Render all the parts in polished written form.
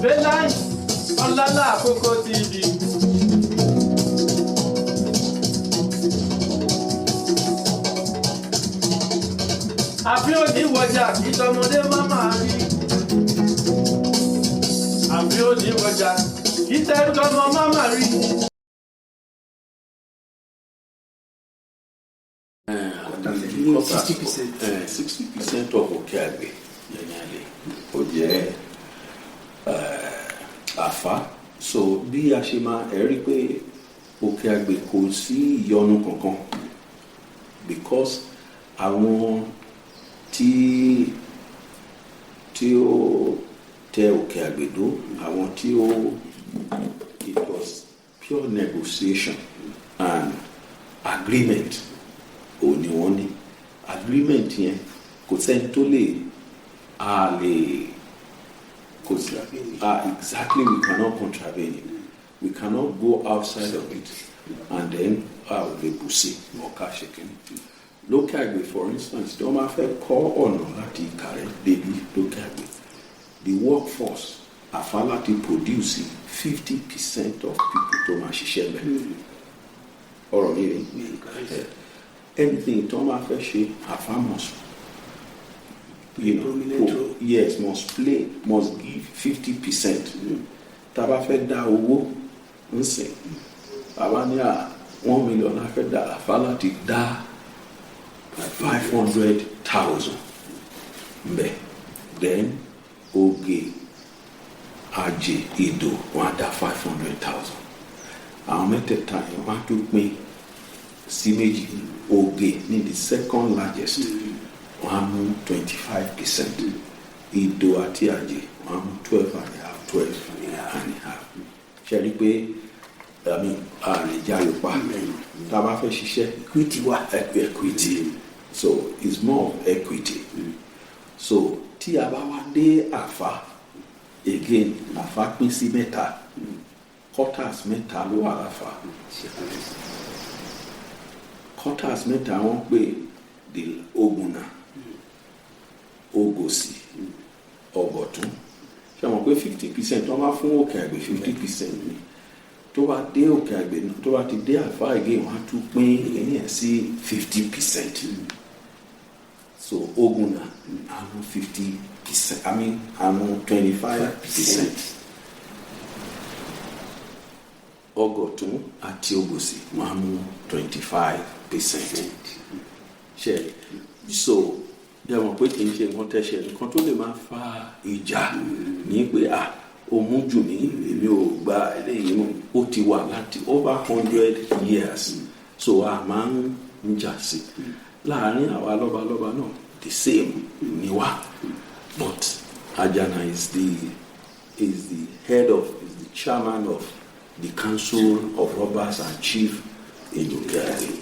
Bayline Ọlọ́lá Àkókò TV. Àfi òní wọjà kí tọmọdé má máa rí. Àfi òní wọjà kí tẹrú tọmọ má máa rí. 60%. 60% of Òkè Àgbè generally ó jẹ́ Àfá. So bí a ṣe máa ẹ rí pé Òkè Àgbè kò sí ìyọnu kankan, because àwọn tí ó tẹ Òkè Àgbè dó, àwọn tí ó, it was pure negotiation and agreement. Ò ní wọ́n ní agreement yẹn, kò sẹ́ni tó lè a lè kò sí. Ah, exactly, we cannot contravene it, we cannot go outside of it, and then a ò lè bù sí ọ̀ka ṣèkínní. Lókè Àgbè, for instance, tí wọ́n máa fẹ́ kọ́ ọ̀nà láti Ìkàrẹ́ débi Lókè Àgbè, the workforce, Àfá láti produce 50% of people tó máa ṣiṣẹ́ bẹ́ẹ̀. Ọ̀rọ̀ mi rí, anything tó máa fẹ́ ṣe, Àfá must Prominent role. Yes, must play, must give 50%. Tá a bá fẹ́ dá owó ń sìn, bàbá ní à 1 million a fẹ́ dá, Àfá láti dá 500,000 mbẹ. Then Ògè, Àjè, Ìdò, wọn á dá 500,000. Àwọn mẹ́tẹ̀ẹ̀ta yẹn, wọ́n á tún pín sí méjì. Ògè ní the second largest, wọ́n á mú 25%. Ìdò àti Àjè, wọ́n á mú 12.5, 12.5. Ṣe rí i pé, I mean, a lè jáde pa tá a bá fẹ́ ṣiṣẹ́. Equity wà. Equity. So it's more of equity. So tí a bá wá dé Àfá again, Àfá pín sí mẹ́ta, quarters mẹ́ta ló wà láfà. Quarters mẹ́ta, wọ́n pè the Ògùnà, Ògòsì, Ọ̀gọ̀tún. Ṣé àwọn pé 50% wọ́n bá fún Òkè Àgbè, 50% ni. Tó bá dé Òkè Àgbè náà, tó bá ti dé Àfá again, wọ́n á tún pín ẹni ẹ̀ sí 50%. So Ògùnà àwọn 50%, I mean, àwọn 25%. Ọ̀gọ̀tún àti Ògòsì, wọ́n á mú 25%. Ṣe so yẹ mọ̀ pé kì í ṣe nǹkan tẹ́ṣẹ̀ nǹkan tó lè máa fa ìjà ní pé à ó mú jù mí, èmi ò gba eléyìí mú. Ó ti wà láti over 100 years, so a máa ń jà sí láàárín àwa lọ́balọ́ba náà. The same ni wá, but Ajana is the head of, is the chairman of the Council of Obas and Chief in Oke-Agbe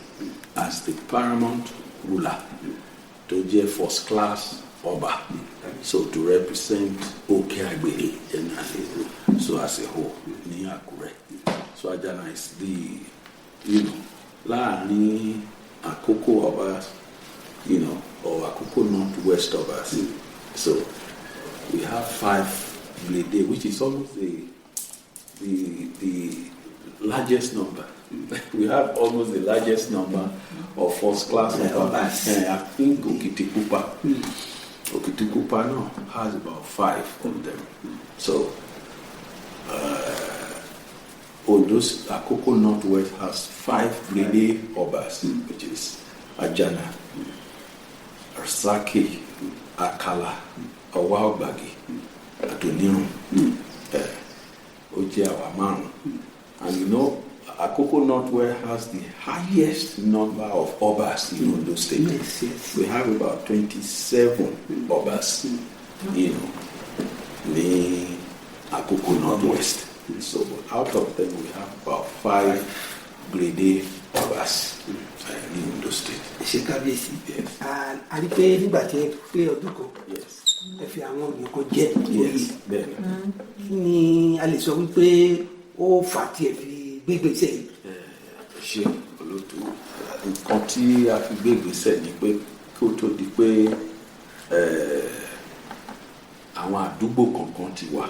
as the paramount ruler tó jẹ́ first class ọba, so to represent Òkè-Àgbè generally, so as a whole ní Àkúrẹ́. So Ajana is the láàrin Àkókò Obas or Àkókò North West Obas. So we have five Glede, which is almost the largest number. We have almost the largest number of first class Obas. I think Okitipupa. Okitipupa now has about five of them. So Ondo, Akoko Northwest has five Glede Obas, which is Ajana, Saki, Akala, Ọwá Ọ̀gbàgì, àtOnírun. Ó jẹ́ àwa márùn. And Akoko Northwest has the highest number of Obas in Ondo State. We have about 27 Obas ní Akoko Northwest. So but out of them, we have about five Grade A Obas ní Ondo State. Ṣe kábíyèsí. Yes. A rí pé nígbà tí ẹ pé ọdún kan, ẹ fi àwọn èèyàn kan jẹ oyè. Yes. Bẹ́ẹ̀ni. Kí ni a lè sọ wípé ó fà á tí ẹ fi gbégbèsè yìí? Ṣe olóòtú, nǹkan tí a fi gbé ìgbésẹ̀ ni pé kí ó tó di pé àwọn àdúgbò kọ̀ọ̀kan ti wà.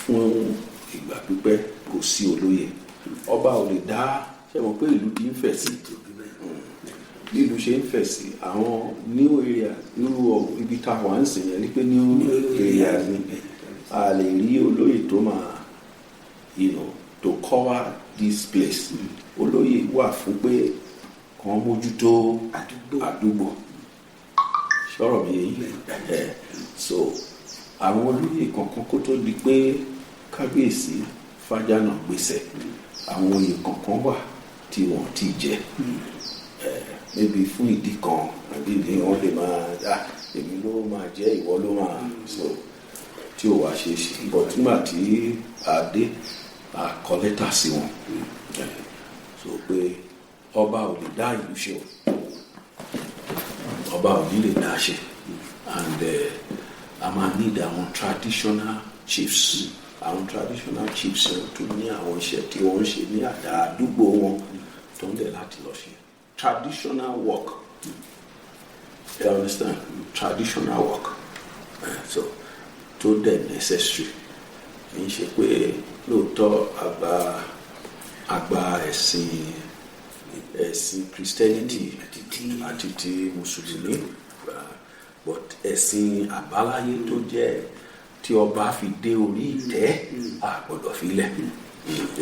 Fún ìgbà pípẹ́ kò sí olóyè, ọba ò lè dá. Ṣe mọ̀ pé ìlú ti ń fẹ̀ sí? Bí ìlú ṣe ń fẹ̀ sí, àwọn new areas, irú ibi tá a wà ń sìn yẹn ni pé new areas ni a lè rí olóyè tó máa to cover this place. Olóyè wà fún pé kàn mójútó àdúgbò. Àdúgbò. Sọ̀rọ̀ mi yé ẹ̀? So àwọn olóyè kankan, kó tó di pé kábíyèsí Fájànà gbèsè, àwọn oyè kankan wà tí wọ́n ti jẹ, maybe fún ìdí kan àbí ìdí wọn lè máa ah, èmi ló máa jẹ, ìwọ ló máa, so tí ò wá ṣe é ṣe. But nígbà tí a dé, a kọ lẹ́tà sí wọn, so pé ọba ò lè dá ìlú ṣe o, ọba ò ní lè dá ṣe, and a máa need àwọn traditional chiefs. Àwọn traditional chiefs yẹn tó ní àwọn iṣẹ́ tí wọ́n ń ṣe ní àdá àdúgbò wọn tó ń dẹ̀ láti lọ ṣe traditional work, you understand? Traditional work, so tó dẹ̀ necessary. Kì í ṣe pé lóòótọ́ àgbà ẹ̀sìn Christianity àti ti mùsùlùmí, but ẹ̀sìn àbáláyé tó jẹ́ tí ọba fi dé orí ìtẹ́, a gbọ́dọ̀ filẹ̀.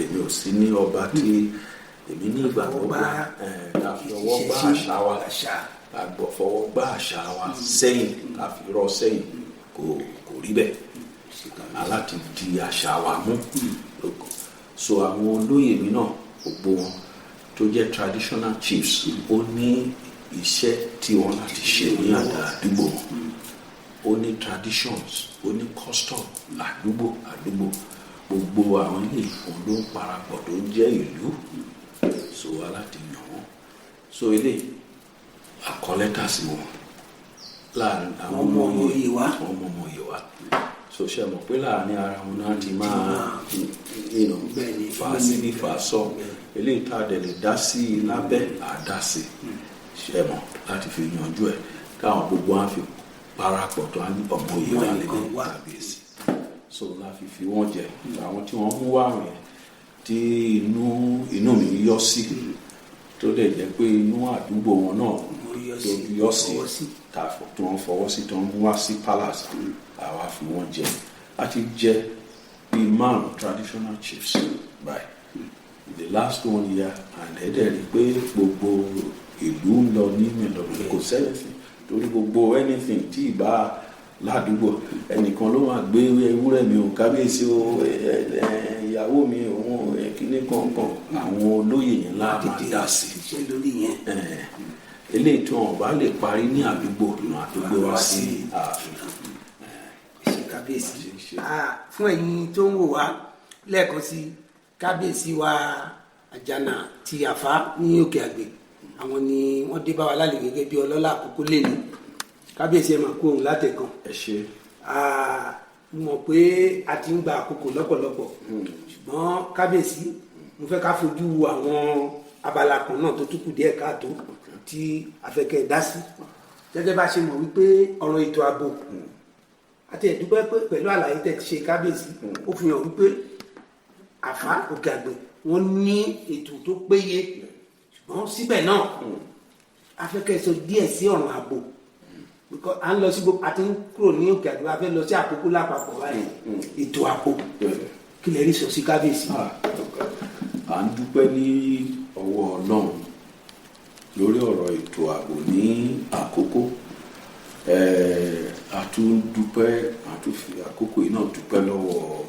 Èmi ò sí ní ọba tí èmi ní ìgbàgbọ́ pé ká fi ọwọ́ gbá àṣà wa, ká gbọ́ fọwọ́ gbá àṣà wa sẹ́yìn, ká fi rọ́ sẹ́yìn, kò rí bẹ́ẹ̀. Aláti di àṣà wa mú. So àwọn olóyè mi náà, gbogbo wọn tó jẹ́ traditional chiefs, ó ní iṣẹ́ tí wọ́n láti ṣe ní àdá àdúgbò wọn, ó ní traditions, ó ní custom àdúgbò. Gbogbo àwọn ilé ìfọ̀n ló ń parapọ̀ tó ń jẹ́ ìlú. So aláti yàn wọ́n. So ilé a kọ lẹ́tà sí wọn láàrin àwọn ọmọ oyè wa. Àwọn ọmọ oyè wa. So ṣe mọ̀ pé láàrin ara wọn náà ti máa fà á síbí, fà á sọ. Eléyìí tá a dẹ̀ lè dá sí i lábẹ́ àdá sí, ṣe mọ̀, láti fi yanjú ẹ̀, káwọn gbogbo wọn fi parapọ̀ tó á ní ọmọ oyè wa lè ní kábíyèsí. So la fi wọ́n jẹ àwọn tí wọ́n mú wá rìn, tí inú mi yọ sí, tó dẹ̀ jẹ́ pé inú àdúgbò wọn náà tó yọ sí, tí wọ́n fọwọ́ sí, tí wọ́n mú wá sí palace, àwa fi wọ́n jẹ. A ti jẹ bíi márùn traditional chiefs by the last one year, and ẹ dẹ̀ rí i pé gbogbo ìlú ń lọ ní mẹ́lọ́mẹ́lọ́, kò sẹ́yìn torí gbogbo anything tí ì bá ládùúgbò, ẹnìkan ló máa gbé ewúrẹ́ mi ò, kábíyèsí o, ìyàwó mi òun kíní kankan, àwọn olóyè yẹn láà máa dá sí. Iṣẹ́ lórí yẹn. Eléyìí tí wọn bá lè parí ní àdúgbò, ìrìn àdúgbò wá sí ààfin. Ṣe kábíyèsí. Fún ẹ̀yin tó ń wò wá lẹ́ẹ̀kan sí, kábíyèsí wa Àjànà ti Àfá ní Òkè Àgbè, àwọn ni wọ́n dé bá wa lálẹ́ gẹ́gẹ́ bí ọlọ́lá àkókò lẹ́nu. Kábíyèsí, ẹ máa kó òun látẹ̀kan. Ẹ ṣe. Mo mọ̀ pé a ti ń gba àkókò lọ́pọ̀lọpọ̀, ṣùgbọ́n kábíyèsí, mo fẹ́ ká fojú wo àwọn abala kan náà tó tún kù díẹ̀ káàtó tí a fẹ́ kẹ́ ẹ dá sí. Gẹ́gẹ́ bá ṣe mọ̀ wípé ọ̀rọ̀ ètò ààbò, àti ẹ̀dúpẹ́ pé pẹ̀lú àlàyé tẹ́ ti ṣe, kábíyèsí, ó fi hàn wípé Àfá Òkè Àgbè, wọ́n ní ètò tó péye, ṣùgbọ́n síbẹ̀ náà a fẹ́ kẹ́ ẹ sọ díẹ̀ sí ọ̀rọ̀ ààbò, because à ń lọ sí gbogbo, àti ń kúrò ní Òkè Àgbè, a fẹ́ lọ sí Àkókò lápapọ̀ báyìí. Ètò ààbò, kí lè rí sọ sí, kábíyèsí? À ń dúpẹ́ ní ọwọ́ Ọlọ́run lórí ọ̀rọ̀ ètò ààbò ní Àkókò. A tún dúpẹ́, a tún fi àkókò yìí náà dúpẹ́ lọ́wọ́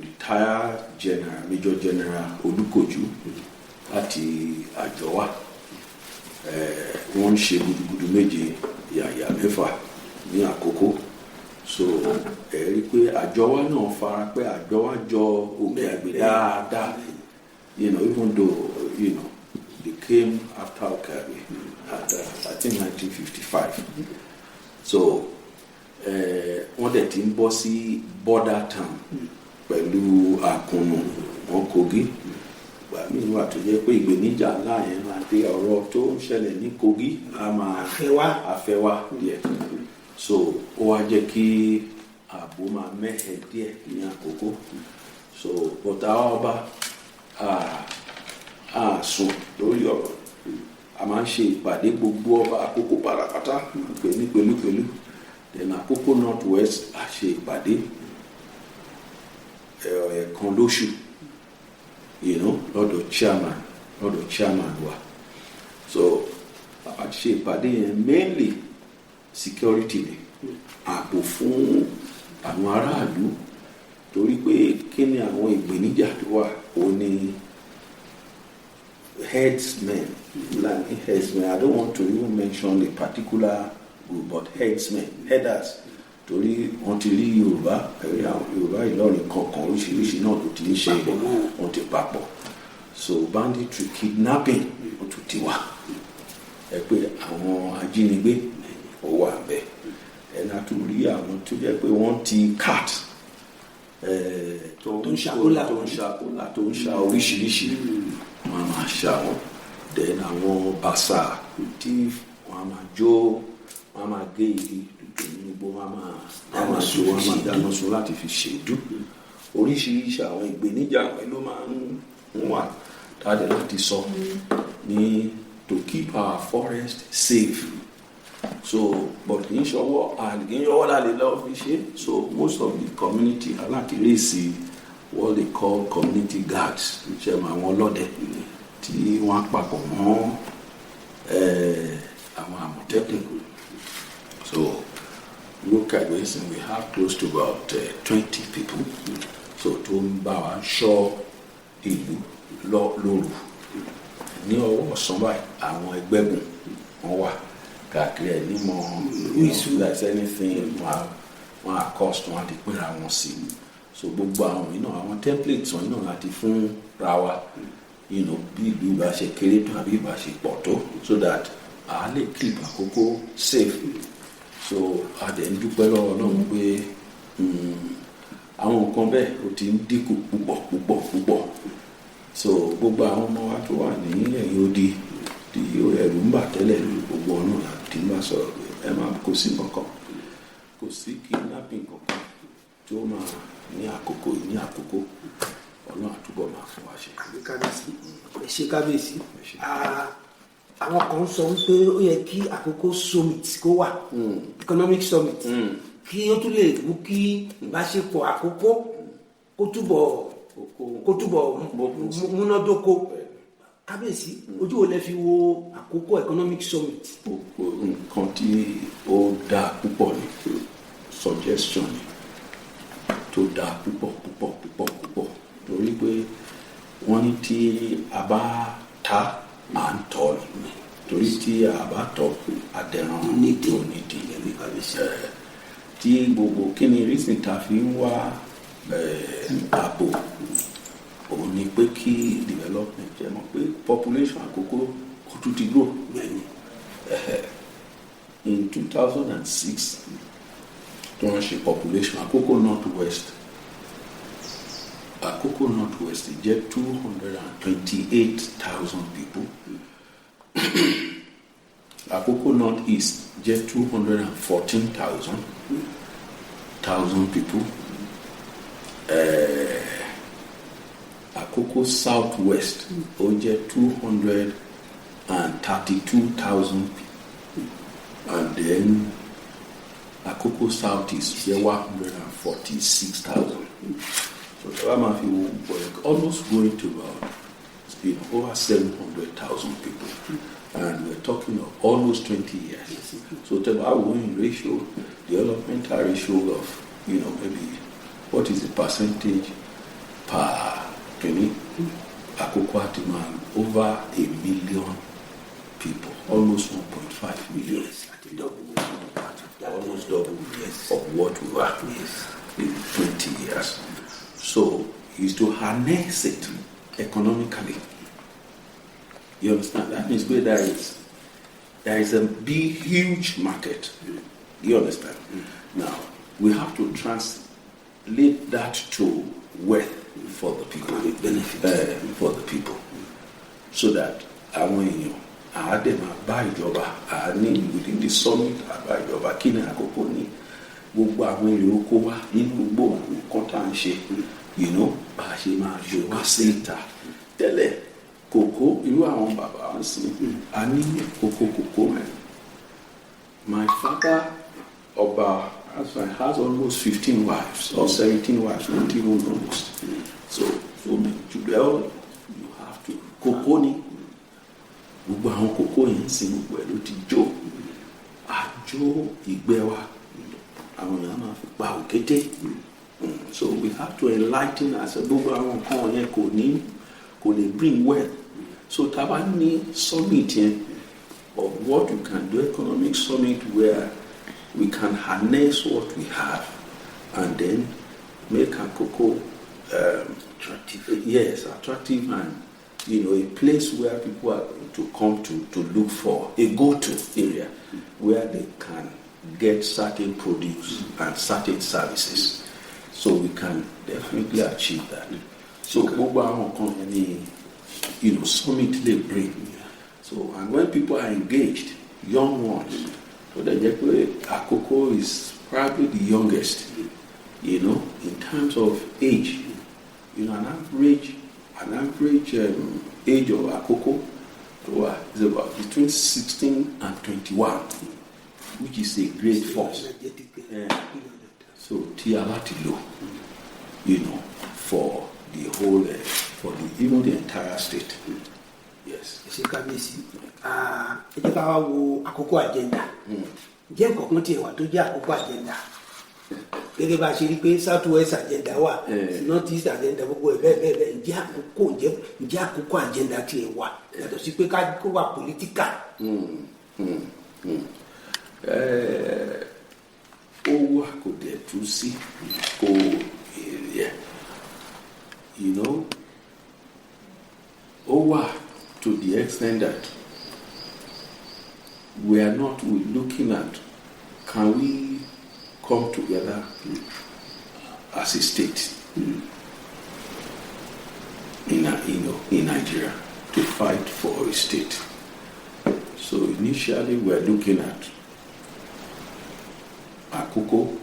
retired general, Major General Olúkòjú láti Àjọwá. Wọ́n ń ṣe gudugudu méje yàyà mẹ́fà ní Àkókò. So ẹ rí i pé Àjọwá náà fara pẹ́, Àjọwá jọ Òkè Àgbè dáadáa, even though they came after Òkè Àgbè at I think 1955. So wọ́n dẹ̀ ti ń bọ́ sí border town pẹ̀lú Àkùnù wọn, Kogi. Ìgbà míì wà tó jẹ́ pé ìgbéníjà ńlá yẹn máa dé, ọ̀rọ̀ tó ń ṣẹlẹ̀ ní Kogi a máa àfẹ́wá. Àfẹ́wá díẹ̀. So ó wá jẹ́ kí Ààbò máa mẹ́hẹ̀ díẹ̀ ní Àkókò. So, but àwọn ọba a sùn lórí ọ̀rọ̀. A máa ń ṣe ìpàdé, gbogbo ọba Àkókò pátápátá, pè ní pẹ̀lúpẹ̀lú. Then Àkókò North West, a ṣe ìpàdé ẹ̀ẹ̀kan lóṣù lọ́dọ̀ chairman wa. So a ṣe ìpàdé yẹn, mainly security ni, ààbò fún àwọn aráàlú, torí pé kí ni àwọn ìpèníjà tó wà? Ó ní herdsmen, Fulani herdsmen. I don't want to even mention a particular group, but herdsmen, herders, torí wọ́n ti rí Yorùbá, ẹ̀rí àwọn Yorùbá Ìlọrin kankan oríṣiríṣi náà tó ti ń ṣe, wọ́n ti papọ̀. So banditry, kidnapping, ó tún ti wà. Ẹ pé àwọn ajínigbé, ó wà bẹ́ẹ̀. Ẹ̀ náà tún rí àwọn tó jẹ́ pé wọ́n ti cart tó tó ń ṣàkólà. Tó ń ṣàkólà, tó ń ṣa oríṣiríṣi, wọn a máa ṣà wọn. Then àwọn bàṣà tí wọn a máa jó, wọn a máa gé igi nínú igbó, wọn a máa jó, wọn a máa dáná sun láti fi ṣèdú. Oríṣiríṣi àwọn ìpèníjà wọn ló máa ń wà tàdé láti sọ ní to keep our forest safe. So, but kì í ṣọwọ́ la lè lọ fi ṣe. So most of the community aláti raise what they call community guards, ṣe mọ àwọn ọlọ́dẹ tí wọ́n á papọ̀ mọ́ àwọn Àmọ̀tẹ́kùn. So look at this, we have close to about 20 people, so tó ń bá wa ṣọ́ ìlú lọ lóru. Ní ọwọ́ ọ̀sán báyìí, àwọn ẹgbẹ́gun wọn wà káàkiri ẹ̀ nímọ̀ if there's anything, wọn á cost, wọn á ti pínra wọn sí. So gbogbo àwọn yìí náà, àwọn templates wọn náà láti fún ra wa bí ìlú ìbá ṣe kéré tó àbí ìbá ṣe pọ̀ tó, so that a lè keep Àkókò safe. So a dẹ̀ ń dúpẹ́ lọ́wọ́ Ọlọ́run pé àwọn nǹkan bẹ́ẹ̀, ó ti ń dínkù púpọ̀ púpọ̀ púpọ̀. So gbogbo àwọn ọmọ wa tó wà ní ẹ̀yìn odi tí ẹ̀rù ń bà tẹ́lẹ̀, gbogbo ọ̀nà láti bá sọ̀rọ̀ pé ẹ má, kò sí kankan, kò sí kidnapping kankan tí ó máa ní àkókò ní àkókò. Ọlọ́run àtúbọ̀ máa fún wa ṣe. Kábíyèsí, ẹ ṣé kábíyèsí. Àwọn kan sọ wípé ó yẹ kí Àkókò summit kó wà, economic summit, kí ó tún lè mú kí ìbáṣepọ̀ Àkókò kó túbọ̀ múnádóko. Kábíyèsí, ojú wo lẹ fi wo Àkókò economic summit? Nǹkan tí ó dáa púpọ̀ ni, suggestion ni tó dáa púpọ̀ púpọ̀ púpọ̀ púpọ̀, torí pé wọ́n ní tí a bá ta, à ń tọ́ ni, torí tí a bá tọ́ adẹ̀ràn nídìí. Onídìí tí gbogbo. Kí ni reason ta fi ń wá ààbò? Òun ni pé kí development jẹ́ mọ̀ pé population Àkókò ó tún ti grow. In 2006 tó ń ṣe population Àkókò North West, Àkókò North West jẹ́ 228,000 people, Àkókò North East jẹ́ 214,000 thousand people, Àkókò South West ó jẹ́ 232,000, and then Àkókò South East jẹ́ 146,000. So tí wọ́n máa fi wo, almost going to about over 700,000 people, and we're talking of almost 20 years. So tẹ́ bá wo in ratio, developmental ratio of maybe what is the percentage per twenty, Àkókò àti máa over a million people, almost 1.5 million. Yes, àti double. Almost double of what we were in 20 years. So is to harness it economically. You understand? That means where there is a big, huge market. You understand? Now we have to translate that to wealth for the people, benefit. For the people, so that àwọn èèyàn àá dẹ̀ máa bá ìjọba, àá ní within the summit, àbá ìjọba, kí ni Àkókò ní Gbogbo àwọn èrè oko wa nínú gbogbo àwọn nǹkan tá à ń ṣe, bá a ṣe máa gbé wá sí ìta. Tẹ́lẹ̀, kòkó, irú àwọn bàbá wa sí, a ní oko kòkó mẹ́rin. My father, Ọba Hassan, has almost 15 wives or 17 wives, not even almost. So many children, you have to. Kòkó ni gbogbo àwọn kòkó yìí ń sin, gbogbo ẹ̀ ló ti jó. Àjò ìgbẹ́ wa, àwọn èèyàn máa fi pa òkété. So we have to enlighten ourselves. Gbogbo àwọn nǹkan yẹn kò ní, kò lè bring wealth. So tá a bá ní summit yẹn of what we can do, economic summit where we can harness what we have and then make Akoko attractive. Yes, attractive and a place where people are going to come to look for a go-to area where they can get certain produce and certain services. So we can definitely achieve that. So gbogbo àwọn nǹkan yẹn ni summit lè bring. So, and when people are engaged, young ones, so they jẹ́ pé Akoko is probably the youngest, in terms of age. An average age of Akoko tó wà is about between 16 and 21, which is a great force. Energetic. Yeah. So tí a láti lò, for the whole, for the even the entire state. Yes. Ẹ ṣe, kábíyèsí. Ah, ẹ jẹ́ ká wá wo Àkókò agenda. Jẹ́ nǹkan kan tiẹ̀ wà tó jẹ́ Àkókò agenda, gẹ́gẹ́ bá a ṣe rí pé South West agenda wà, North East agenda, gbogbo ẹ̀ bẹ́ẹ̀ bẹ́ẹ̀ bẹ́ẹ̀. Ǹjẹ́ Àkókò agenda tiẹ̀ wà, yàtọ̀ sí pé ká kó wà political? Ó wà, kò dẹ̀ tú sí kò yẹ, ó wà to the extent that we are not, we looking at can we come together as a state in a, you know in Nigeria to fight for a state. So initially we are looking at Akoko,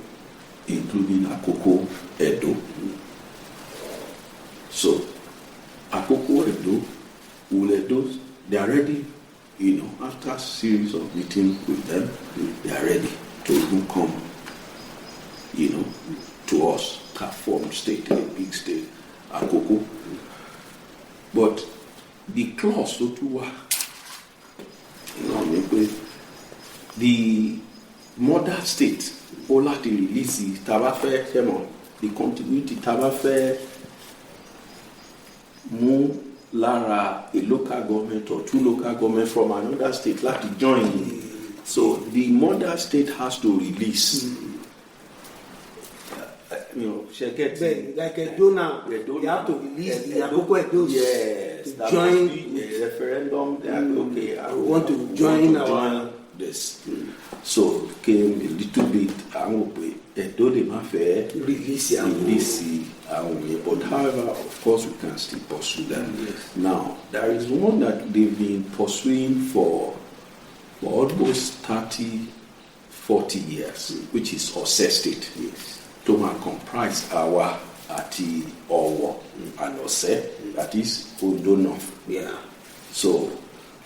including Akoko Edo. So Akoko Edo, will Edo, they are ready, after series of meetings with them, they are ready to even come, to us, to form state, a big state, Akoko. But the clause tó tún wà náà ni pé the mother state ó láti release, tá a bá fẹ́ ṣe mọ̀ the continuity, tá a bá fẹ́ mú lára a local government or two local government from another state láti join. So the mother state has to release. Ṣe get? Bẹ́ẹ̀, like Edo now. Edo. They have to release the Edo. Akoko Edo Yes, to that join. must be a referendum. They are, okay, I We want to we join want to our- join this. So came a little bit, àwọn òpè Edo lè má fẹ́ release àwọn release àwọn yẹn, but however, of course, we can still pursue that. Now there is one that they've been pursuing for almost 30, 40 years, which is Ose State. Tó máa comprise àwa àti Ọ̀wọ̀ and Ọ̀sẹ́, that is Ondo North. So,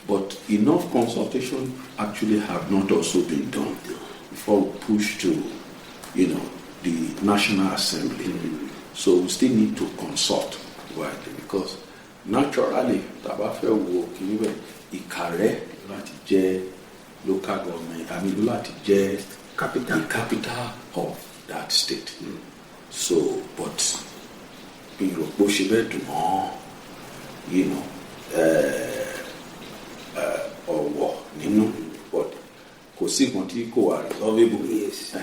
but enough consultation actually have not also been done before we push to, the National Assembly. So we still need to consult widely because naturally, tá a bá fẹ́ wo kìíní bẹ́ẹ̀, Ìkàrẹ́ láti jẹ́ local government, I mean, láti jẹ́ capital. The capital of that state. So, but mi rò pé ó ṣe bẹ́ẹ̀ dùn mọ́, Ọ̀wọ̀ nínú, but kò sí nǹkan tí kò wà resolvable. Kò sí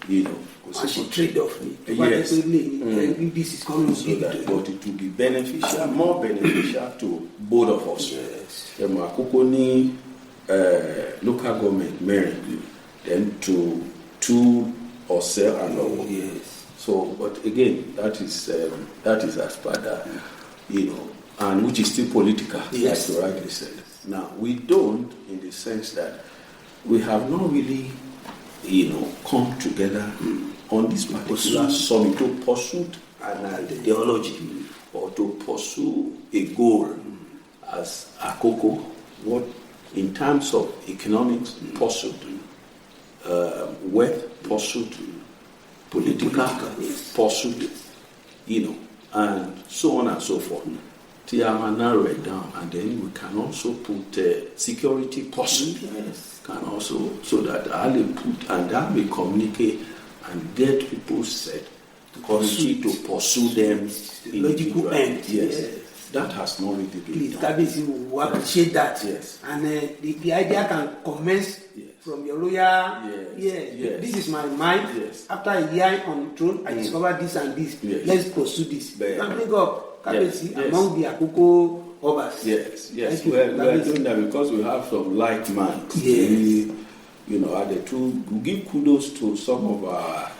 Wọ́n ṣe nǹkan trade off ni. Tó bá jẹ́ pé lè ní this is coming, so give that it to but it will be beneficial, more beneficial to both of us. Ẹ mọ̀, Àkókò ní local government mẹ́rin, then to two, Ọ̀sẹ́ and Ọ̀wọ̀. So, but again, that is as per that, and which is still political, like you rightly said. Now, we don't, in the sense that we have not really come together on this particular summit to pursue an ideology or to pursue a goal as Akoko, what in terms of economics pursuit, wealth pursuit, political pursuit, and so on and so forth. Tí a máa narrow it down, and then we can also put security pursuit, can also, so that a lè put and that may communicate and get people set committee to pursue them Logical individually. End. Yes. Yes. That has not really been Please, done. Kábíyèsí, we appreciate that. And the idea can commence from your royal. This is my mind. After a year on throne, I discovered this and this. Let's pursue this. Bẹ́ẹ̀. And bring up Kábíyèsí among the Akoko Obas. Yes. Thank you, We are Kábíyèsí. Doing that because we have some like minds. We are the two. We give kudos to some of our,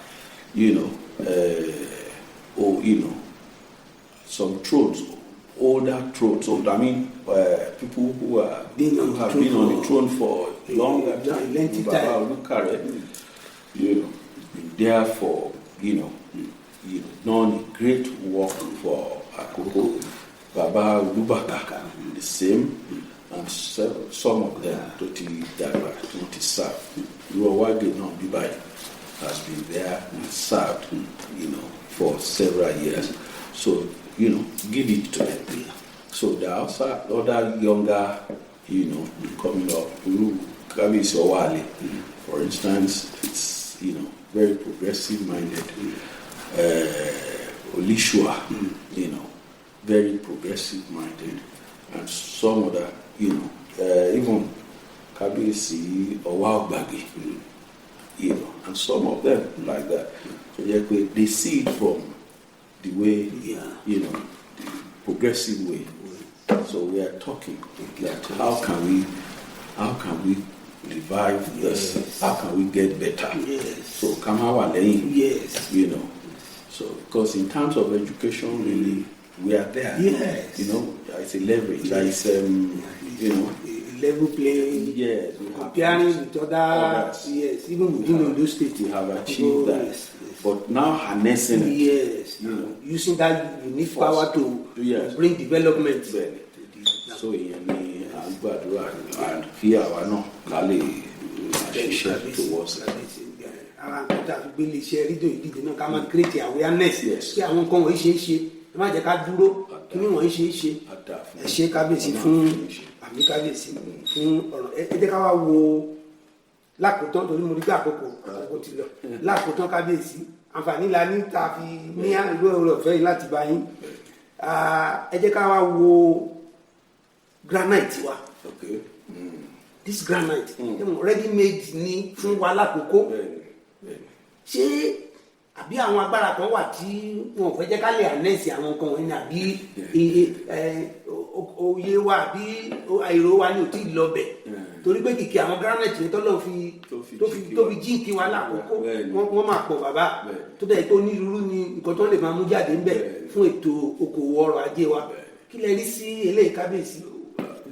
or some thrones, older thrones. So, I mean, people who are Been on who the have throne been on the for throne for longer time. lengthy Baba time. Olukare, been there for done great work for Akoko. Baba Olubaka, the same, and some of them tó ti dàgbà tó ti serve. Irú Ọwágè náà bí báyìí has been there and served for several years. So, give it to them. So there are also other younger coming up. Irú Kábíyèsí Ọwálé, for instance, it's very progressive minded. Olishua, very progressive minded, and some other, even Kábíyèsí Ọwá Ògbàgì, and some of them like that. So yeah, they see it from the way, the progressive way. So we are talking that how can we revive this? How can we get better? So ká má wà lẹ́yìn. So because in terms of education, really, we are there. It's a leverage. It's A level playing. Yes, we have Comparing with other, others. Yes, even within Ondo State. We have achieved that. But now harnessing it. Using that unique Force. Power to bring development. Bẹ́ẹ̀ni. So ìyẹn ni à ń gbàdúrà and kí àwa náà ká lè ṣiṣẹ́ towards it. Ara nǹkan tá a fi gbé iléeṣẹ́ rédíò ìdíje náà, ká máa create awareness Yes. pé àwọn nǹkan wọ̀nyí ṣe é ṣe, ẹ má jẹ́ ká dúró, kí ni wọ̀nyí ṣe é ṣe. Á dáa fún Ẹ ṣe, kábíyèsí, Ọlọ́run fún fún yín ṣe. Àmín, kábíyèsí, fún ọ̀rọ̀. Ẹ jẹ́ ká wá wo lákòótán, torí mo rí pé àkókò ti lọ. Lákòótán, kábíyèsí, àǹfààní la ní tá a fi ní ìlú ọ̀rọ̀ ọ̀fẹ́ yìí láti bá yín. Ah, ẹ jẹ́ ká wá wo granite wa. This granite, ready made ní fún wa lákòókò. Bẹ́ẹ̀ni bẹ́ẹ̀ni. Ṣé àbí àwọn agbára kan wà tí wọn ò fẹ́ jẹ́ ká lè harness àwọn nǹkan wọ̀nyí ni, àbí òye wa àbí èrò wa ni ò tí ì lọ bẹ̀? Torí pé kìkì àwọn granite yẹn tọ́lọ́ fi Tó fi tó fi jíǹkí tó wa. Fi jíǹkí wa lákòókò, Bẹ́ẹ̀ni. wọ́n máa pọ̀, bàbá, Bẹ́ẹ̀ni. tó dẹ̀ tó onírúurú ni nǹkan tó lè máa mú jáde ńbẹ̀ Bẹ́ẹ̀ni. Fún ètò okòwò ọrọ̀ ajé wa. Bẹ́ẹ̀ni. Kí lẹ rí sí eléyìí, kábíyèsí?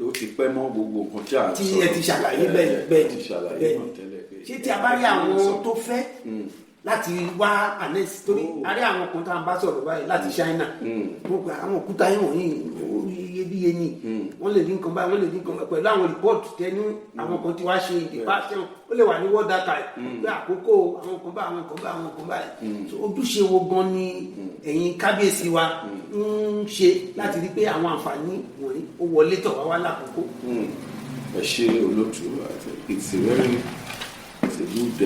Ó ti pẹ́ mọ́ gbogbo nǹkan tí a Tí sọ. ẹ ti ṣàlàyé, bẹ́ẹ̀ bẹ́ẹ̀. Ti ṣàlàyé Bẹ́ẹ̀. náà tẹ́lẹ̀ pé- Ṣé tí a bá rí àwọn tó fẹ́ láti wá harness, torí a rí àwọn kan tá à ń bá sọ̀rọ̀ báyìí láti China, wọ́n gba àwọn òkúta yìí wọ̀nyí, owó iyebíye ni, wọ́n lè rí nǹkan báyìí, wọ́n lè rí nǹkan báyìí pẹ̀lú àwọn report tẹnu àwọn kan tí wàá ṣe ìdìbò àṣẹwọn, ó lè wà ní world archive pé àkókò àwọn kan báyìí, àwọn kan báyìí, àwọn kan báyìí. So ojúṣe wo gan ni ẹ̀yin kábíyèsí wa ń ṣe láti rí pé àwọn àǹfààní wọ̀nyí ó wọlé tọ̀ wá wá lákòókò? Ẹ ṣe, olótú. I think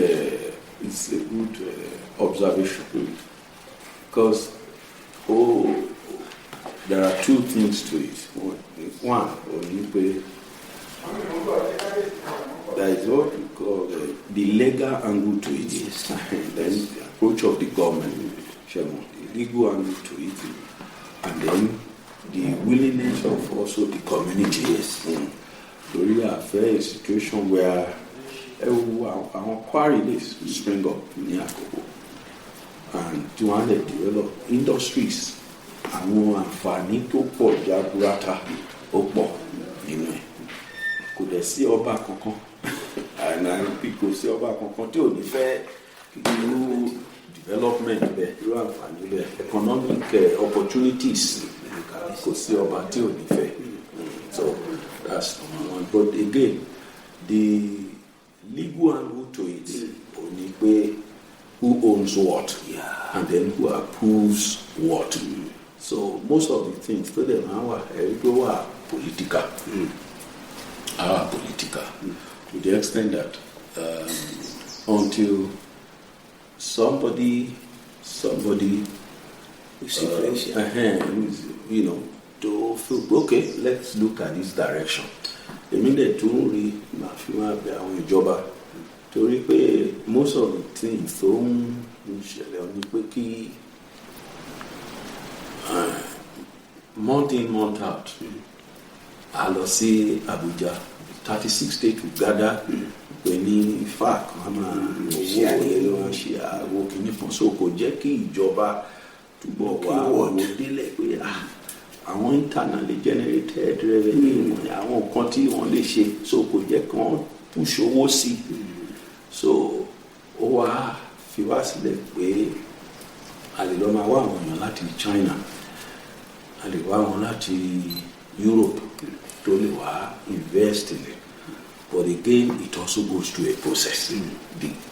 it's a good observation because, oh, there are two things to it. One, ó ní pé there is what we call the legal angle to it. Then the approach of the government, ṣé ẹ mọ̀, the legal angle to it, and then the willingness of also the community. Torí a fẹ́ a situation where ẹ wo àwọn quarry lè spring up ní àkókò and tí wọ́n á lè develop industries, àwọn àǹfààní tó pọ̀ jaburata ó pọ̀ nínú ẹ̀. Kò dẹ̀ sí ọba kankan. And kò sí ọba kankan tí ò ní fẹ́ irú development bẹ́ẹ̀, irú àǹfààní bẹ́ẹ̀, economic opportunities, kò sí ọba tí ò ní fẹ́. So that's number one. But again, the legal angle to it ò ní pé who owns what and then who approves what. So most of the things tó dẹ̀ máa wà, ẹ̀rí pé wà political, are political to the extent that until somebody Who's influential. Who is, to feel, "Okay, let's look at this direction." Èmi dẹ̀ tún rí, màá fi máa bẹ àwọn ìjọba, torí pé most of the things tó ń ṣẹlẹ̀ ní pé kí month in, month out, a lọ sí Abuja, 36 states will gather pé ní FAAC, wọn máa owó owó wọn ṣe àwo kìíní kan. So kò jẹ́ kí ìjọba túbọ̀ wá wò délẹ̀ pé, ah, àwọn internally generated revenue wọn, àwọn nǹkan tí wọ́n lè ṣe. So kò jẹ́ kí wọ́n push owó sí i. So ó wá fi wá sílẹ̀ pé a lè lọ máa wá àwọn èèyàn láti China, a lè wá wọn láti Europe tó lè wá invest in it. But again, it also goes through a process. It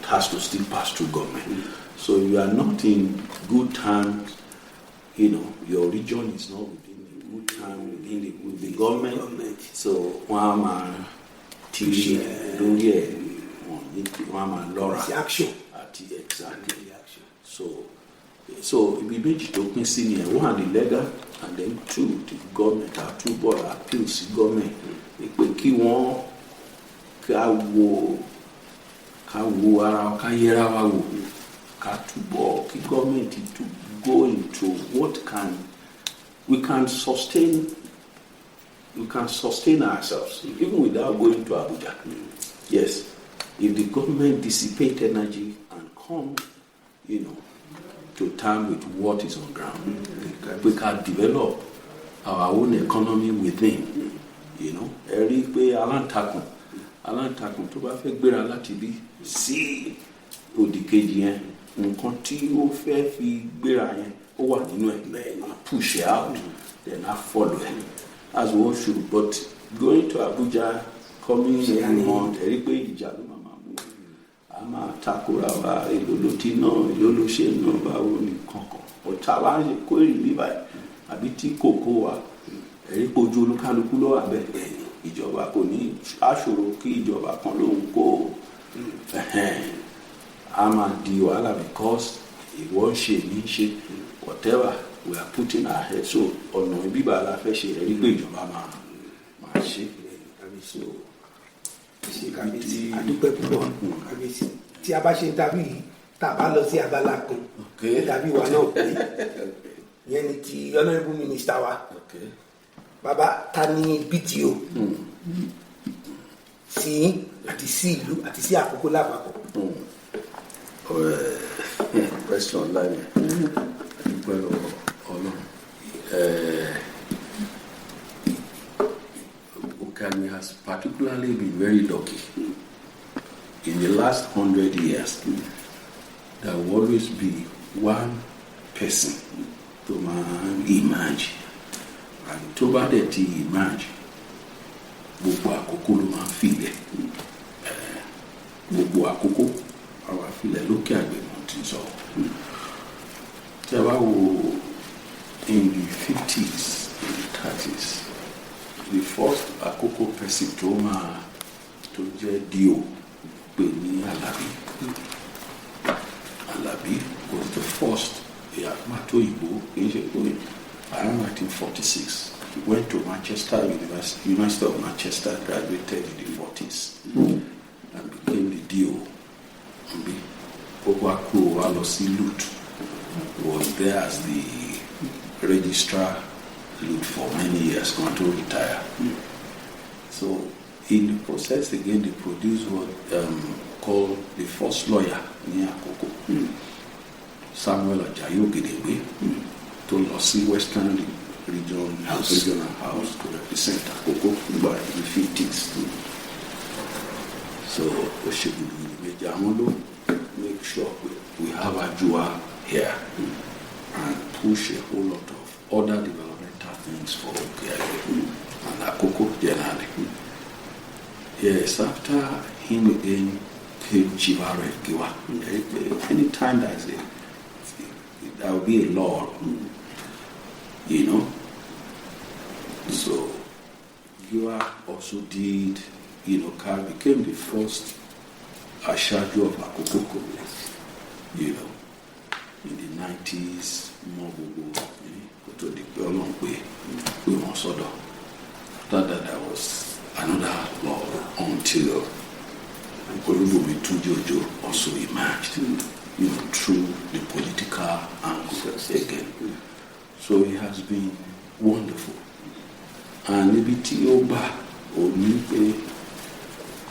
has to still pass through government. So you are not in good terms, your region is not within a good time with the government. Government. So wọ́n á máa ti lórí ẹ̀, wọ́n ní wọ́n á máa lọ́ra Àti action. Àti exactly. Action. So ibi méjì tó pín sí ni ẹ̀: one, the legal, and then two, the government. Àtúbọ̀ appeal sí government pé kí wọ́n ká wo ara wa, ká yẹra wa wò, ká túbọ̀ kí government to go into what can we can sustain. We can sustain ourselves even without going to Abuja. Yes, if the government dissipate energy and come to term with what is on ground, we can develop our own economy within. Ẹ rí i pé aláǹtakùn tó bá fẹ́ gbéra láti bí sí òdì kejì yẹn, nǹkan tí ó fẹ́ fi gbéra yẹn, ó wà nínú ẹ̀, á push it out, then á follow ẹ̀. That's what should. But going to Abuja, coming every month, ẹ rí i pé ìjà ló máa mú, a máa takora wa, èló ló ti ná, èló ló ṣe ná, báwo ni kankan. Ọ̀tá wa ń ṣe kó èrè bíbá ẹ̀ àbí tí kòkó wa, ẹ̀rí pé ojú olúkálukú ló wà bẹ́ẹ̀. Ìjọba kò ní aṣòro kí ìjọba kan lóun kó ẹ̀hẹ́n, a máa di wàhálà because ìwọ ń ṣe, èmi ń ṣe, whatever we are putting our head, so ọ̀nà bíbá la fẹ́ ṣe, ẹ̀rí pé ìjọba máa ṣe. So Ṣe kábíyèsí, àdúpẹ́ púpọ̀, kábíyèsí. Tí a bá ṣe interview yìí, tá a bá lọ sí abala kan, interview wa náà pé ìyẹn ni ti honourable minister wa. Bàbá, ta ni BTO sí yín àti sí ìlú àti sí Àkókó lápapọ̀? Question ńlá ni. Dúpẹ́ lọ́wọ́ Ọlọ́run. Okami has particularly been very lucky in the last 100 years. There will always be one person tó máa emerge, and tó bá dẹ̀ ti emerge, gbogbo Àkókó ló máa ń filẹ̀, gbogbo Àkókó àwa filẹ̀. Lókè Àgbẹ̀mọ̀ ti sọ. Tí a bá wo in the 50s, in the 30s, the first Àkókó person tó máa tó jẹ́ D.O. pè ní Alabi. Alabi was the first ìyàgbọ́n òyìnbó, kì í ṣe pé around 1946 he went to Manchester University, University of Manchester, graduated in the 40s and became the D.O. Nbí ó wá kúrò, wá lọ sí LUTH. He was there as the registrar LUTH for many years, gone to retire. So in the process again, they produced what called the first lawyer ní Àkókó, Samuel Ajayi Ogedengbe, tó lọ sí Western Region House. Regional House to represent Àkókó nígbà in the 50s. So ó ṣe gudugudu méje. Àwọn ló make sure pé we have Ajua here and push a whole lot of other developmental things for Okeagbe and Akoko generally. Yes, after him again came Chief R.F. Giwa. Anytime there will be a law. So Giwa also did, became the first Aṣáájú of Akoko, in the 90s, mọ gbogbo kó tó di pé Ọlọ́run pé wọ́n sọ́dọ̀. After that, there was another law until Olubunmi Tunji Ojo also emerged, through the political angle again. So he has been wonderful. And níbi tí ó gbà ó ní pé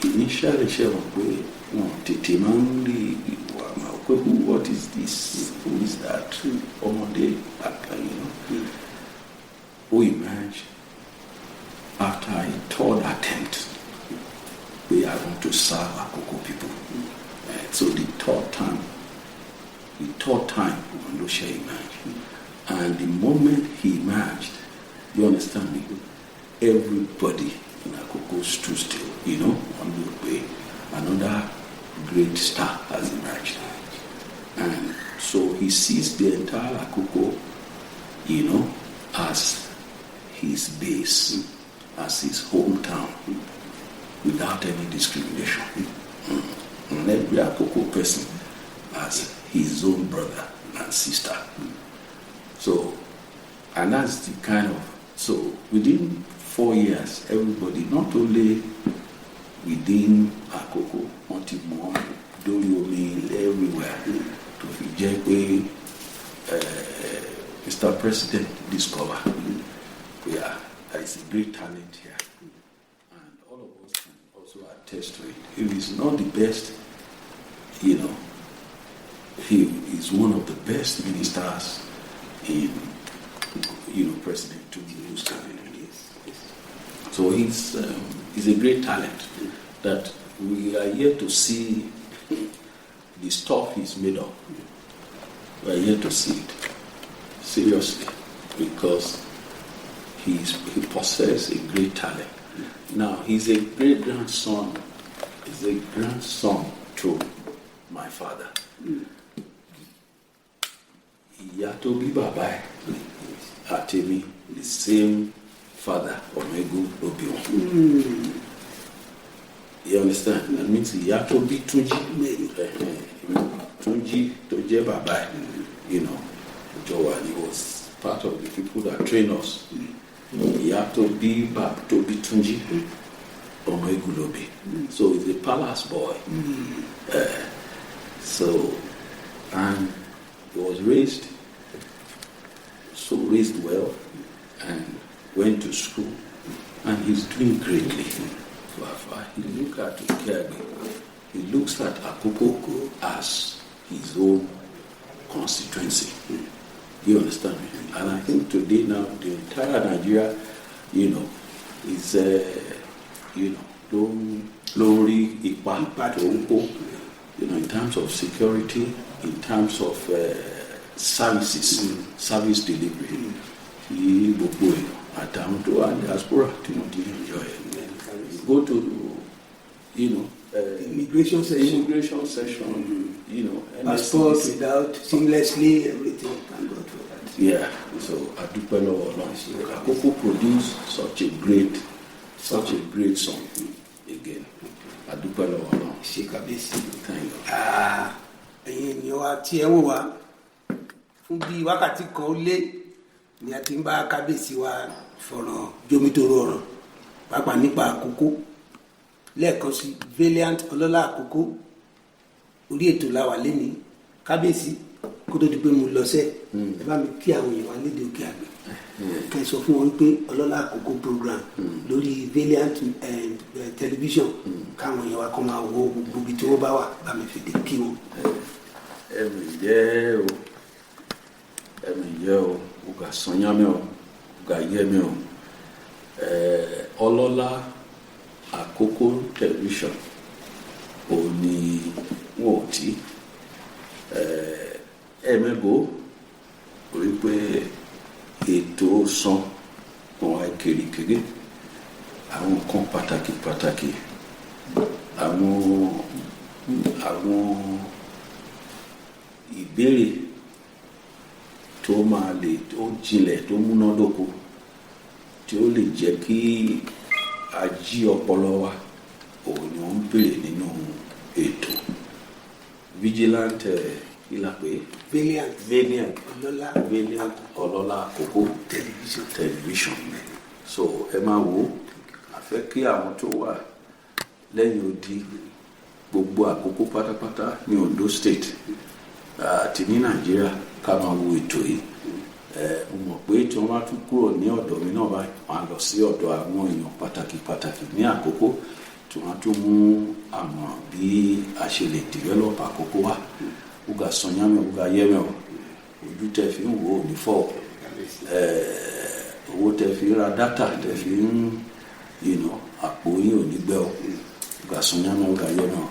initially, ṣe wọ́n pé wọ́n tètè máa ń rí ìwà máa pé, "Who, what is this? Who is that?" Ọmọdé àkàyìn ó emerge after a third attempt pé, "I want to serve Akoko people." So the third time òun ló ṣe emerge, and the moment he emerged, you understand me, everybody in Akoko stood still. Wọ́n ló pé another great star has emerged. And so he sees the entire Akoko as his base, as his hometown, without any discrimination. And every Akoko person as his own brother and sister. So, and that's the kind of, so within 4 years, everybody, not only within Akoko, wọ́n ti mọ̀ dórí omi everywhere, tó fi jẹ́ pé Mr. President discover, yeah, there is a great talent here. And all of us can also attest to it. If he's not the best, he is one of the best ministers in President Tinubu's cabinet. So he's a great talent that we are yet to see the stuff he's made of. We are yet to see it seriously because he possesses a great talent. Now he's a great grandson. He's a grandson to my father. Ìyá tó bí bàbá ẹ̀ àti mi, the same father, Ọmọegun, ló bí wọn. You understand? That means ìyá tó bí Túnjí, Túnjí tó jẹ́ bàbá ẹ̀, jọ wà ní, was part of the people that train us. Ìyá tó bí bàbá tó bí Túnjí, Ọmọegun ló bí. So he's a palace boy. So and he was raised well and went to school, and he's doing greatly. So far, he look at Okeagbe, he looks at Akoko as his own constituency. You understand me? And I think today now, the entire Nigeria is, lórí ipa tó ń kó, in terms of security, in terms of services, service delivery, tí gbogbo èèyàn àtàwọn tó wà ní diaspora tí wọ́n ti enjoy it. You go to, immigration section, immigration section, passport NSCDC. Without seamlessly everything. Thank God for that. Yeah, so adúpẹ́ lọ́wọ́ Ọlọ́run. Akoko produce such a great son again. Adúpẹ́ lọ́wọ́ Ọlọ́run. Ṣe kábíyèsí. Thank you. Ah, ẹ̀yin ènìyàn wa tí ẹ ń wò wá, fún bíi wákàtí kan ó lé ni a ti ń bá kábíyèsí wa fọ̀rọ̀ jomitoro ọ̀rọ̀, pàápàá nípa Àkókó. Lẹ́ẹ̀kan sí, Valiant Ọlọ́lá Àkókó, orí ètò la wà lẹ́ni. Kábíyèsí, kó tó di pé mo lọ sẹ́, ẹ bá mi kí àwọn èèyàn wa lédè Òkè Àgbẹ̀, kẹ́ ẹ sọ fún wọn pé Ọlọ́lá Àkókó program lórí Valiant Television, káwọn èèyàn wa kọ́ máa wo gbogbo ibi tí wọ́n bá wà. Bá mi fèdè kí wọn. Ẹ̀mí jẹ́ o, ẹ̀mí jẹ́ o, ọ̀gá sanyámẹ́ o, ọ̀gá yẹ́mẹ́ o. Ọlọ́lá Àkókó Television. Òun ni wọn ò tí ẹ̀ẹ́mẹ́gbó rí pé ètò san wọn wá kirikiri, àwọn nǹkan pàtàkì pàtàkì, àwọn ìbéèrè tó máa lè tó jinlẹ̀, tó múnádóko, tí ó lè jẹ́ kí a jí ọpọlọ wa, òun ni wọ́n ń béèrè nínú ètò Vigilant. Kí la pè é? Valiant. Valiant. Ọlọ́lá. Valiant Ọlọ́lá Àkókò Tẹlifíṣàn. Tẹlifíṣàn. So ẹ máa wò ó. A fẹ́ kí àwọn tó wà lẹ́yìn odi, gbogbo àkókò pátápátá ní Ondo State àti ní Nàìjíríà, ká máa wo ètò yìí. Ẹ mo mọ̀ pé tí wọ́n bá tún kúrò ní ọ̀dọ̀ mi náà báyìí, wọ́n á lọ sí ọ̀dọ̀ àwọn èèyàn pàtàkì pàtàkì ní àkókò, tí wọ́n á tún mú àmọ̀ràn bí a ṣe lè develop àkókò wa. Uga sanyamẹ, uga yẹmẹ o. Ojú tẹ fi ń wò ó ní fọ́ o. Owó tẹ fi ń ra data, tẹ fi ń àpò yín ò ní gbẹ o. Uga sanyamẹ, uga yẹmẹ o.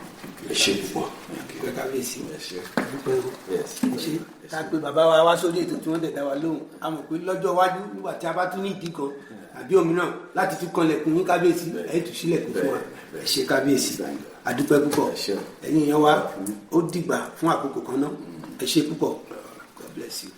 Ẹ ṣé púpọ̀. Dúpẹ́, kábíyèsí. Ẹ ṣé. Dúpẹ́ o. Yes. Ẹ ṣé tá a pé bàbá wa wá sórí ètò tí wọ́n dẹ̀ dá wa lóhùn. A mọ̀ pé lọ́jọ́ iwájú, nígbà tí a bá tún ní ìdí kan àbí òmíràn láti tún kanlẹ̀kùn yín, kábíyèsí, ẹ̀ tún sílẹ̀kùn fún wa. Ẹ ṣé, kábíyèsí, a dúpẹ́ púpọ̀. Ẹ ṣé. Ẹ̀yin èèyàn wa, ó dìgbà fún àkókò kan náà. Ẹ ṣé púpọ̀. God bless you.